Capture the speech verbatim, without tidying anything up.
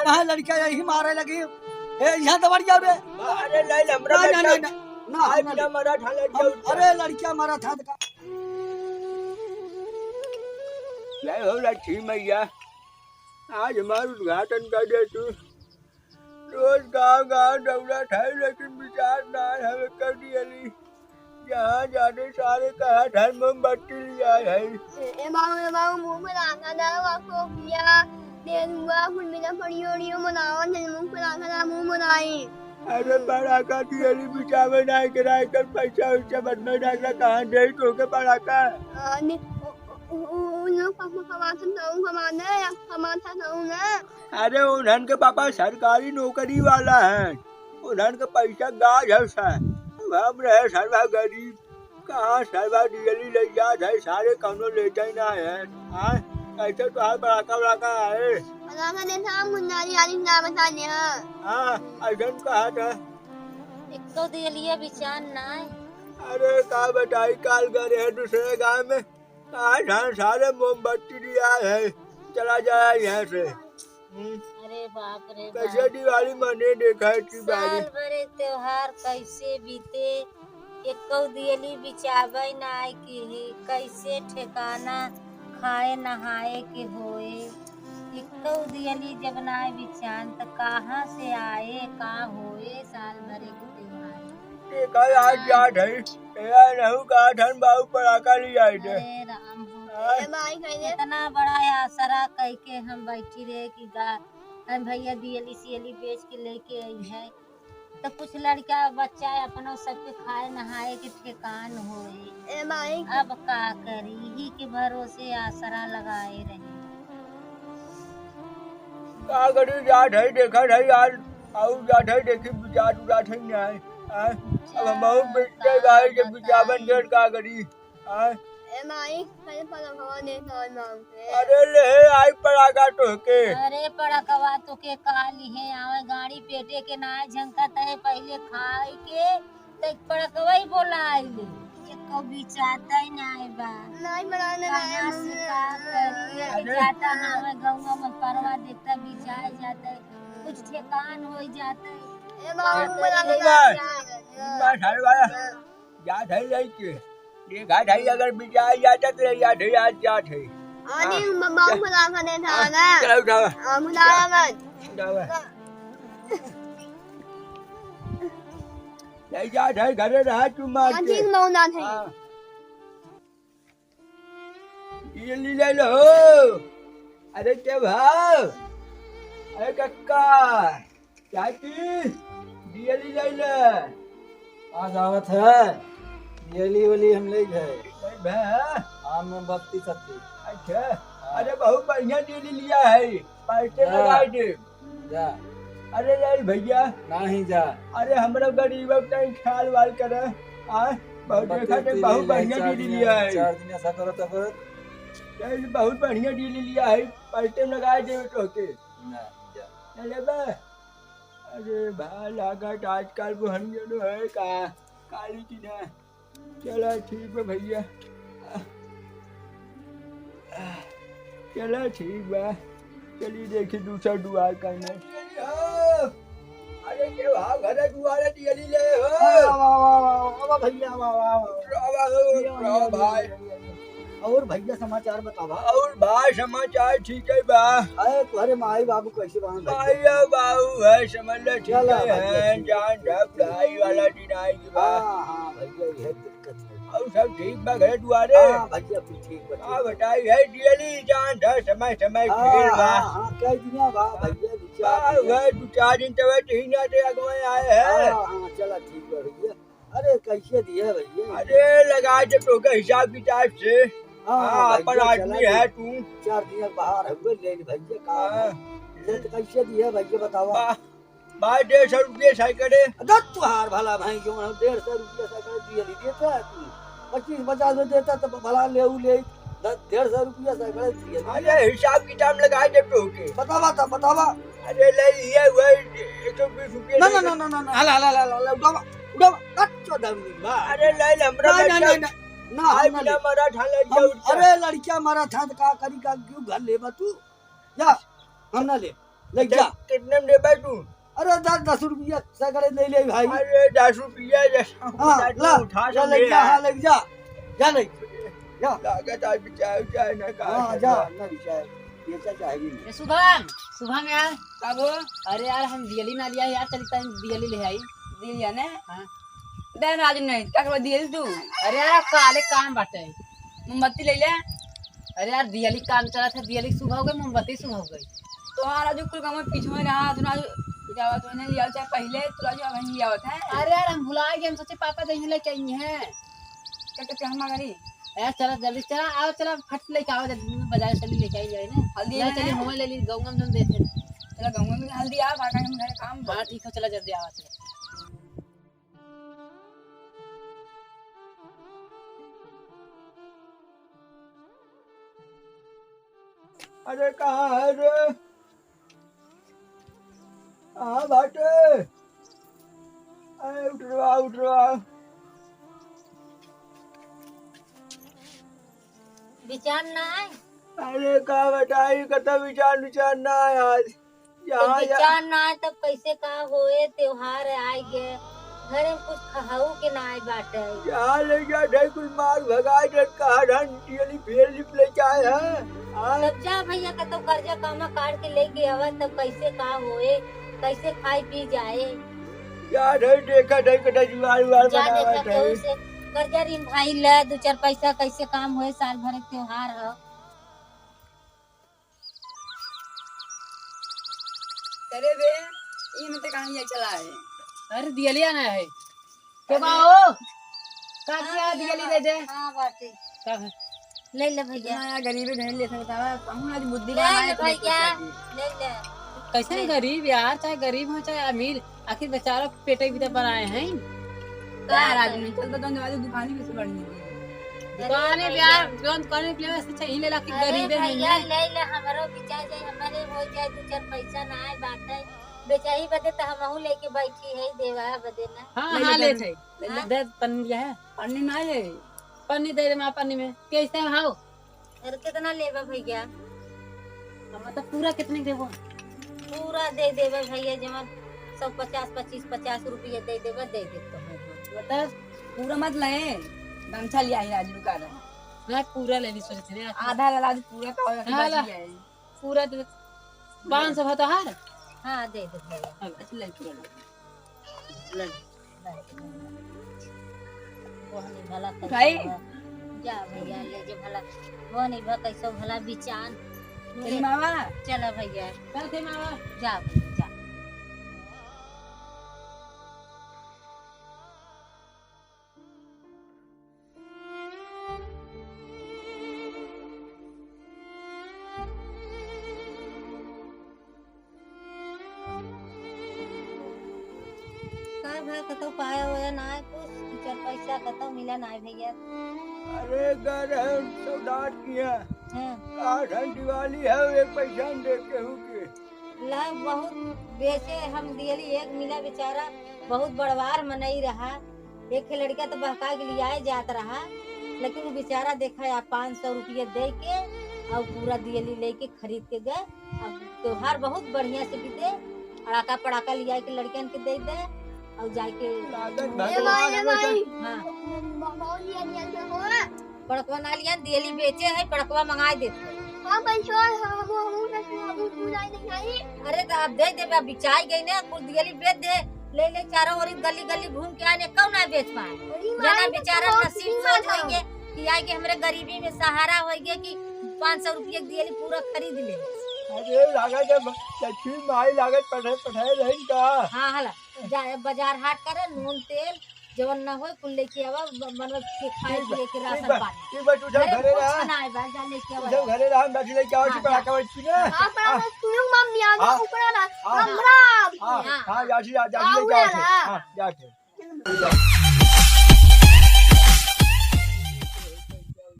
हाँ, लड़किया यही मारे लगी। ए, यहाँ दबड़ जाओ रे। अरे, नहीं, हमरा ना, ना, बेटा। ना, ना, ना, आज हम ना ना ले। मरा था, लड़किया हम, उठ जा। अरे, लड़किया मरा था तो का? जय हो लक्ष्मी मैया, आज हमार उद्घाटन कर दे तू। रोज गाँव गाँव दौड़त है, लेकिन विचार ना है, हमें कर दियली। जहाँ जाने सारे कहा धन मोमबत्ती लिया है। ए, ए बाबू, ए बाबू, मुँह में लागा ना, आपको भैया, दे दूंगा, फुल मेरा फड़ियो, ओड़ियो मनावा, जन मुँह में लागा ना, मुँह मनाई। अरे, पड़ाका दियली बिचावे ना, एकरा एकर पैसा वैसा बनने डालना, कहाँ दे तो के पड़ाका? आ, ने, उ, उ, उ, उन लोग पापा कमाता ना, उ कमाना है, कमाता ना, उ ना। अरे, उन्हन के पापा सरकारी नौकरी वाला है, उन्हन के पैसा गाज है सा। अब हम रहे सरवा गरीब, कहाँ सरवा दियली ले जात है, सारे कौनो लेते ना है। हाँ, कैसे तो हाल बड़ाका बड़ाका है। बड़ाका ने था, मुन्नारी वाली ना बता दे, हाँ। हाँ, ऐसन कहा था। एक तो दियलिया बिचान ना है। अरे, का बताई, काल गए रहे दूसरे गाँव में, आज हम सारे मोमबत्ती दिया है, चला जाए यहाँ से। हम्म। अरे बाप रे कैसे बाप। दिवाली मने देखा है कि बारी। साल भरे त्योहार कैसे बीते, एको दियली बिचावे ना आए के ही, कैसे ठिकाना खाए नहाए के होए, एको दियली जब ना आए बिचान त कहाँ से आए, का होए साल भरे के त्योहार। देखा आज जात है, ए, रहू का धन बाबू पड़ाका ले आई दे। अरे राम हो। हाँ। ए माई, कहीं दे। इतना बड़ा आसरा कह के हम बैठी रहे कि गा-, हम भैया दियली सियली बेच के लेके आई है, तो कुछ लड़का बच्चा अपनो सबके खाए नहाए के ठेकान होए। ए माई। अब का करी, इही के भरोसे आसरा लगाए रहे। का करी, जात है, देखा है, आज आऊ जात है, देखी, जात उजात है, नहीं आए। हाँ? अब हम बहुत बेचते भाई, जब बिचावन डेढ़ का करी। हाँ? ए माई, कल पड़कवा देता है मांग के। अरे ले, आई पड़ाका तोहके। अरे पड़कवा तोके का लिहे आवे, गाड़ी पेटे के ना झंकत है, पहले खाए के तो पड़कवा ही बोला आइले। एको बिचाता ही ना आए बा। नहीं बनाने ना आए कहाँ से मम्मी। का करी? अरे। बिचाता ना आवे, गौवा में परवा देखता बिचाए जाता है, कुछ ठेकान हो जाता है। ए बाबू, अरे, बोला ए, नहीं ए, आए। बस, हर बार। जात है लइके। देखा है अगर बिचार जाता तो ले जात है, आज जात है। आनी हाँ। म-, माऊ बुला के दे था हाँ, ना। चला उठावा। हाँ, बुलावा मत। उठावा। ले जात है, घरे रहा तू मार हाँ, के। ठीक माऊ ना थे। हाँ। ये ले ले लो। अरे के भाव? अरे कक्का। चाची, दियली लइले। आज आवत है, दियली वली हम ले गए। भाई, भाई। आम मोमबत्ती सत्ती। अच्छा। हाँ। अरे, बहुत बढ़िया दियली लिया है, पैसे जा। लगाई दे। जा। अरे, ले भैया। नहीं जा। अरे, हमरा गरीब के तनी ख्याल वाल करे। आ, बहुत मोमबत्ती देखा थे, उमबत्ती बहुत ले, बढ़िया चार दियली दिन, लिया है। चार दिन ऐसा करो तो करो। ये बहुत बढ़िया दियली लिया है, पैसे लगाई दे तो के। ना, जा। चले बा। अरे बा, लागत आजकल बुढ़निया नो है का, काली की ना। चला ठीक बा भैया, चला ठीक बा, चली देखी दूसरा दुआर करना। अरे ये भाव घरे दुआरे दियली ले हो। अरे वाह, वाह, वाह, वाह, वाह, भैया, वाह, वाह, वाह। वाह, वाह, वाह, वाह, भाई। और भैया समाचार बतावा। और भाई समाचार ठीक है बा। अरे तोहरे माई बाबू कैसे बा भैया? माई और बाबू है समझ ले ठीक चला है, भैया, हैं, ठीक है, जान ठीक है, ढप ठीक है। ढाई वाला दिन आई के बा। हाँ, हाँ, भैया, ये दिक्कत है। और सब ठीक बा घरे दुआरे? हाँ, भैया, कुल ठीक बा, का ठीक बा। बताई है दियली जान ढप समय समय हाँ, खेल बा। हाँ, हाँ, कह दिया बा, भैया, दो चार बा, दिन। वह दो चार दिन तबे तो ही ना ते अगवे आए हैं। हाँ, हाँ, चला ठीक बा भैया। अरे, कैसे दिए भैया? अरे, लगा दे तोके हिसाब किताब से। हाँ, हाँ, हाँ, अपन भैया, आदमी चला है दे। तू। चार दिन बाहर हुए, ले ले भैया, का हाँ। है? ले तो कैसे दिए भैया, बतावा? बा-, बा डेढ़ सौ रुपये सैकड़े। अरे, तुहार भला भाई, जो है, डेढ़ सौ रुपये सैकड़े दिए, नहीं देता है तू। पच्चीस पचास में देता तो भला ले, ऊ ले। द-, डेढ़ सौ रुपया सैकड़े दिए। अरे, हिसाब किताब लगाए दे तोके। बतावा था, बतावा। अरे, ले लिए हुए एक सौ बीस रुपया ना, दे ना, दे। ना, ना, ना, ना, हला, हला, हला, हला, उठावा, उठावा, कट चो दम नहीं बा। अरे, ले ले, हमरा ना, ना, बच्चा। ना, ना, ना, भाई हम ना बिना ले। मरा ठा लड़किया हम, उठा। अरे, लड़किया मरा था तो का करी, का क्यों घर ले बा तू? जा, हम ना ले। लग जा। कितने में देबे तू? अरे दस, दस रुपया सगरे ले ले भाई। अरे दस रुपया, दस हाँ, रुपया तू ला, उठा ला, ले लग जा, यार। हाँ, लग जा। जा नहीं। जा। लागत आज बिचार उचार ना का हाँ, करना। जा, ना बिचार। बेचा चाहे नहीं। ए, शुभम, शुभम यार। का बो? अरे यार, हम दियली ना लिया यार, चली तनी दियली ले आई। दियली ने? हाँ। दे ना, आज नहीं, का करबा दियली तू? अरे यार, काले काम बाटे। मोमबत्ती ले ले। अरे यार, दियली काम चलत है, दियली सुबह हो गई, मोमबत्ती सुबह हो गई। तोहार आज कुल काम पीछे में रहा, तू ना आज जावा, तू नहीं लिया, चाहे पहले तू आज वहीं लिया होता है। अरे यार, हम भुला गए, हम सोचे पापा जहीं लेके आई हैं। क्या कहते हम करी? ए, चला जल्दी चला, आओ, चला, फट लेके आओ, जल्दी बाजार से लेके आई जाए ना। हल्दी चला, है चली, ना? हम ले ली, गौंगा में देते। चला, गौंगा में हल्दी आ, बाटा के हम घर काम हाँ, ठीक है, चला, जल्दी आओ, चला। अरे, कहाँ है रे? कहाँ बाटे? अरे, उठ रहा, उठ रहा। विचार ना आए? अरे, का बताई, कतौ विचार, विचार ना आए आज। तो यहाँ, विचार यहाँ। ना आए, तब कैसे का होए, त्योहार आए गए, घरे में कुछ खहाऊ के ना आए बाटे। यहाँ ले जा, ढाई कुल मार भगाए, जब कहा धान दियली फेर लिप ले जाए, हाँ? हाँ? तब जा भैया, कतौ कर्जा कामा काट के लेके आवा, तब कैसे का होए, कैसे खाई पी जाए। जा ढाई देखा, ढाई कटा जुआर उआर जा बनावा देखा, ढाई। केहू से कर्जा ऋण भाई ले, दो चार पैसा कैसे काम होए, साल भर के त्योहार ह। अरे बे, ई में ते कहाँ ये चला है? अरे दियलिया ना है। के बा हो? काकी हाँ, आ दियली दे दे। हाँ, बाटे। का है? ले ले भैया। इतना यार गरीबे घर ले सकता है, कहूँ आज बुद्धि ले वाला ले है, तुम्हें भैया, कुछ चाहिए। ले ले। कैसे ले। गरीब यार, चाहे गरीब हो चाहे अमीर, आखिर बेचारा पेटे भी तो बनाए हैं। का यार, आदमी चलता तो आज दुकान ही से बढ़ गई। दुकाने अरे भैया। प्यार, जौन दुकाने प्यार से चाहिए ले ला कि अरे गरीबे हैं भैया, ना। ले ले, हमरो बिचार जाए, हमरे हो जाए, दो चार पैसा ना आए बाटे। बेचाही बदे तो हमहू लेके बैठी है, देवा बदे ना। हाँ, ले हाँ, ले ले। थे। ले ले। हाँ। दे पन्नी है। पन्नी ना ले। पन्नी दे दे माँ, पन्नी में। कैसे हाउ? अरे कितना लेबा भैया? हम तो पूरा कितने देबो? पूरा दे देबे भैया, जवन सौ पचास, पच्चीस, पचास रुपया दे देबे, दे दे तो है। मतलब पूरा मत ले, गमछा लिया है आज लुका रहा। मैं पूरा लेनी सोचत रहे। आधा ला आज पूरा का और हाँ, ला। बच गया है। पूरा दे। पाँच सौ भा तोहार? हाँ, दे दे भैया। हाँ, अच्छा, ले पूरा ले। ले। बोहनी भला कैसो भाई। बा। जा भैया, ले जे भला। बोहनी भा कैसो भला बिचान। चली मामा। चला भैया। चल थे मामा। जा भैया, जा। का भा कतौ पाया होया ना है कुछ, दो चार पैसा कतौ मिला ना है भैया। अरे घर है सौदार किया। हाँ। का धन दिवाली है, एक पैसा न दे केहू के। ला बहुत बेचे हम दियली, एक मिला बेचारा बहुत बड़वार मनई रहा, एक लड़का तो बहका के लियाए जात रहा, लेकिन वो बेचारा देखा या पाँच सौ रुपये दे के और पूरा दियली लेके खरीद के गए। अब त्योहार बहुत बढ़िया से बीते, अड़ाका पड़ाका लिया के लड़कन के दे दे और जाके लागत ए भाई, ए भाई। हाँ। ब-, ब-, बहुत लिया, लिया, लिया, हो। पड़कवा ना लिया, दियली बेचे है, पड़कवा मंगाए देते। हाँ, भाई, चल, हम, हम, हम, हम, हम, हम, हम, नहीं, नहीं। अरे, तो अब दे देबे, अब बिचाई गई ना, कुल दियली बेच दे, ले, ले, चारों ओर गली, गली घूम के आने, कौन ना बेच पाए? अरे, जना माई, बेचारा तो नसीब बहुत साथ माई। होइए कि आए के हमरे गरीबी में सहारा होइए कि पाँच सौ रुपये के दियली पूरा खरीद ले। अरे, लागत है, लक्ष्मी माई लागत पढ़े, पढ़े रही का? हाँ, हला, जा, बाजार हाट करे, नून, तेल, जवन ना होए, कुल लेके आवा, ब-, बनवा के खाए ठीक बा, पिए के ठीक राशन बा, पानी। ठीक बा, तू सब घरे घरे कुछ रहा। ना आए बा, जा लेके आवा। तू सब घरे रहा, हम बैठ लेके आवा, हाँ, ठीक बा, जा। आके बैठ ना। हाँ, पर हाँ। हम सुनो, मम्मी आ गया, हाँ। ऊपर वाला, हाँ। हमरा। हाँ, हाँ। हाँ, जा, जा, जा, आओ लेके आवा, ना। हाँ, जा, जा।